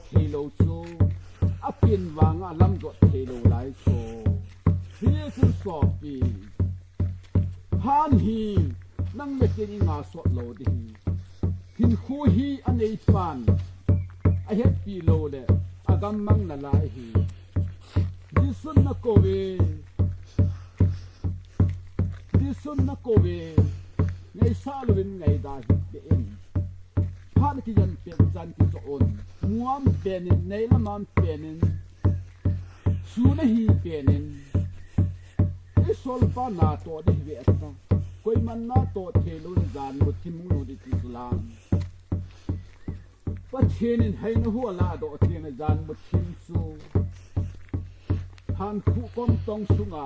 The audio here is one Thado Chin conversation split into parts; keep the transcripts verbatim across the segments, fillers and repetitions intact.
thei lou chu, a pin vang a lam dot thei lou lai chu. Hi chu sopi. Phat hi nang le kei i ngah sot lou ding hi. Hinkho hi a neipan a hetpi lou le a gammang nalai hi. Jesun na kou ve. Jesun na kou ve. Ngaisah louvin ngaida hih in. Phat kijen pet chan kichoh un. Muam pen in, neilam am pen in. Sun ahi pen in. I solpa natoh ding hi ve ta. Koiman natoh thei lou le jan muthim lou ding ti chu lang. Pathen in heina hu a ladoh teng le jan muthim chu. Hankhuh kom tong sunga.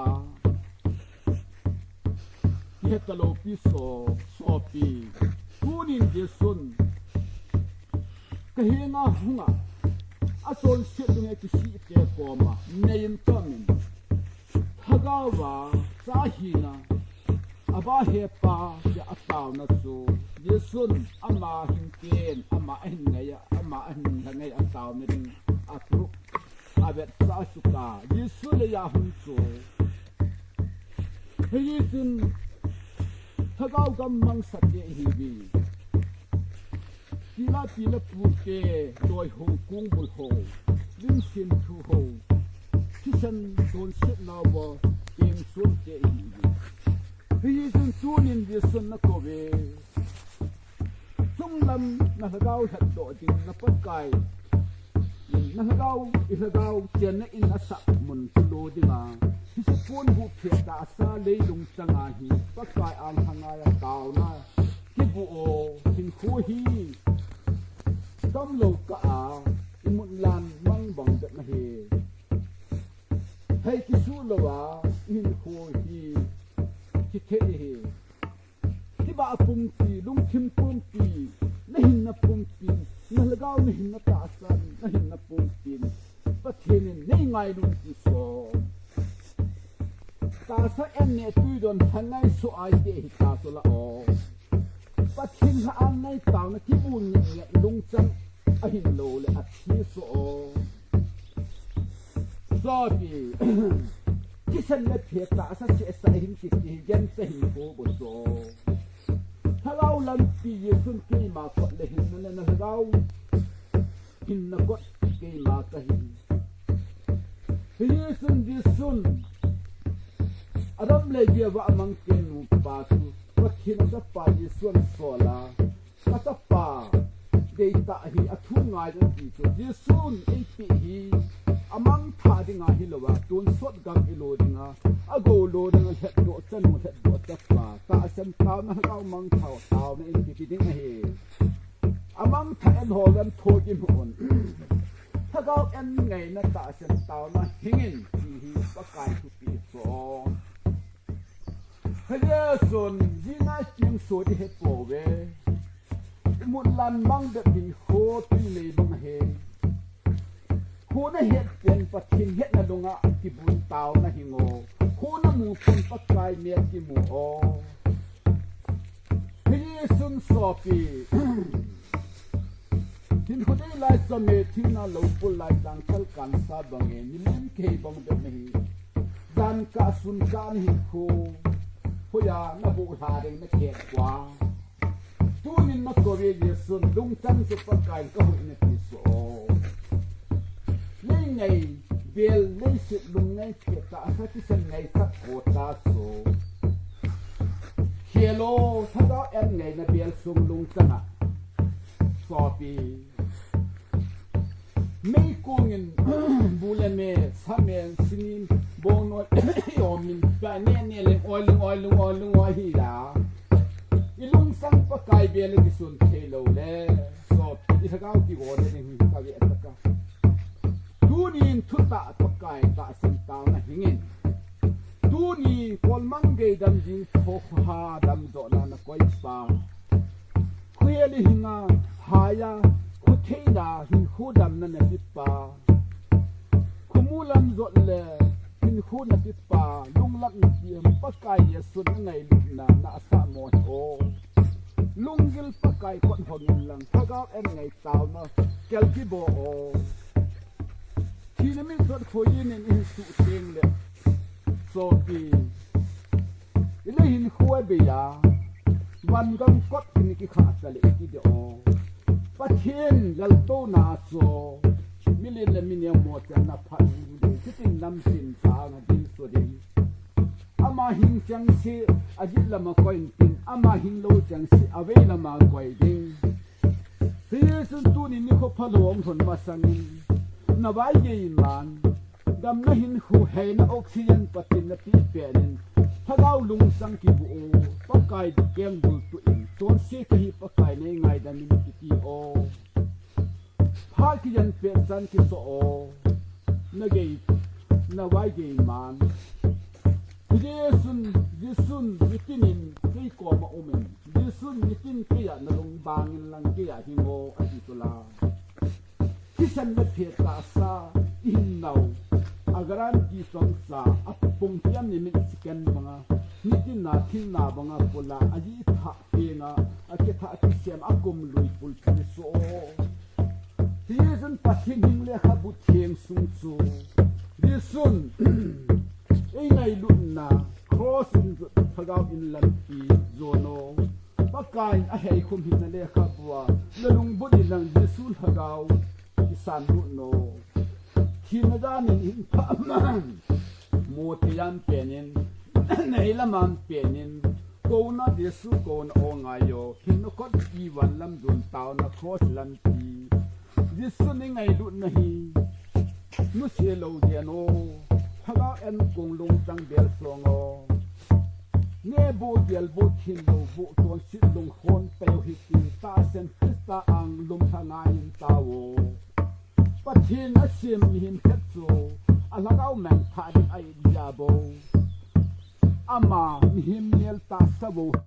Kihe talou pi so, sopi. Tunin Jesun. Ka henga hunga. A chonset ding e kisih te koma. Nei in tomin. Lhagao va, cha hina. A va hepa, tia a tauna chu. Jesun, ama hin ken, ama ahin ngai a, ama ahin la ngai a tauna ding. A group. A vet sa suka, Jesu le ya hun chu. Hei chun, Lhagao gam mang sate hi vi. Pila pila pu te, doi ho, kung bul ho, lim sin thu ho. Thisan don set na bo, tem sun te hi vi. Hei chun tunin Jesu na kou ve. Chunglam na lhagao lhatdoh ding na Pakai. Na lhagao, i lhagao, chenna in a sah mun tu lo ding a. Hise pon bu phe ta sa leilung chang a hi. Pakai ang hanga ya tauna. Kibu o, hinkho hi. Damlo kah a, i mut lan mang bang det na hi. Hei kisu lo a, i hinkho hi. Kithei hi. Hiba pumpi, lungthim pumpi, na hinna pumpi, na lhagao na hinna tahsan, na hinna pumpi, Pathen in nei ngailun ti so. Tahsa en ne tui don thangai so ai te hi ta so la o. Pathen ha an ngai tau na kibun ne ne lungchang a hin lo le a thi so o. Sopi. Kisan le phe tahsa sesa hin kiti hi gen sa hin ko bo so. Lhagao lampi Jesun keima kot le hinna le na lhagao. Hinna kot keima ka hin. Jesun, Jesun. Adam le Eva amang ke nu pa chu. Pathen a chapa Jesun sola. Ka chapa, deitah hi a thu ngai dan ti chu. Jesun eipeh hi, a mangthah dinga hilou a, tonsot gam i lo dinga, a gou lo dinga, lhetdoh chanu, lhetdoh chapa, tahsan tauna, lhagao mangthah tauna in kipe ding ahi. A mangthah en ho lam tho kimu un. Lhagao en ngaina tahsan tauna hingin, ti hi Pakai thupi so. Hei Jesun, jina king so di he po ve. Mut lan mang bep hinkho tui nei bang he. Khu na het pen Pathen hetna lunga kibun tauna hi ngo. Khu na mu pen Pakai me kimu o. Hei Jesun sopi. Hinkho dei lai sa me thina lo pul lai tang thal kan sa bang e. Ni lim kei bang bep me hi. Dan ka sun ka ni hinkho. Hoiya na bu hla ding na kei kwa. Tunin na kou ve Jesun, lungchang chu Pakai ka huhna ti so. Nei ngai, bel nei sit lung ngai phe tahsa kisan ngai sak ko ta so. Khelo, lhagao en ngaina bel sung lungchang a. Sopi. Meikong in, bu le me, sa me, singin, bong noi, i om in, ka ne ne le, oi lung, oi lung, oi lung, oi hi la. I lungsang Pakai bel le kisun thei lo le. So, i lhagao kigo le ding hi ka ve ta ka. Tunin thutah Pakai tahsan tauna hingin. Tuni kolmang gei dam jing tho kha damdohna na koi pa. Khuhel hinga haya, khutheina hinkho damna na pe pa. Khumu lam jot le hinkho na pe pa, lunglam na pe Pakai Jesun na ngailutna na asah mo o. Lunggil Pakai kot hong in lang, lhagao en ngai tauna, kel kibo o. Thoin in hin suh teng le, sopi, i le hin khua be ya, van gam kot in ki kha ta le ki de o. Pathen laltouna chu, milen le mineo mo chan na phat ding, kitin nam sin ta nga ding so ding. Ama hing chang se, a jit lama koi in tin, ama hing lo chang se, a vei lama koi ding. Hichun tuni nikho phalou hung lhun masangin, na vai gei man, damna hinkho heina oxygen Pathen na pi penin, lhagao lungsang kibu o, Pakai keng bul tu in, chonse kahi Pakai nei ngaidam in kiti o. Phat kijen pet chan kiso o, na gei, na vai gei man. Jesun, Jesun, nitin in kei koma um in. Jesun nitin keiya na lung bangin lang keiya hing o ati tula. Kisan na phet ta sa, i hin nau. A guarantee song sa, a pung piam ni min sikan banga. Nitin na thin na banga pula, a ji tha penga, a ke tha a kisem, a kum lui pul pul so. Jesun Pathen hing le kha bu theng sung su. Jesun, ei ngailutna, cross in lhagao in lampi, zono. Pakai a hei khum hin na le kha bua, na lung bu din lang Jesu lhagao, kisan lut no. Thina dan in hin pha man, mo te yan penin, nei la man penin, kona Jesu kona o ngai yo, hin no kot i van lam dun tao na cross lampi. Jesu ni ngailutna hi, nu se lo dia no, lhagao en kong lung tang bel song o. Ne bo dial bo thin lo bo ton sit lung khon peo hi ti ta sen Krista ang lum tha ngai in ta o. Pathen a sem mihem khat chu, a lhagao meng tha ding a i dia bo. Ama mihem nel ta sa bo.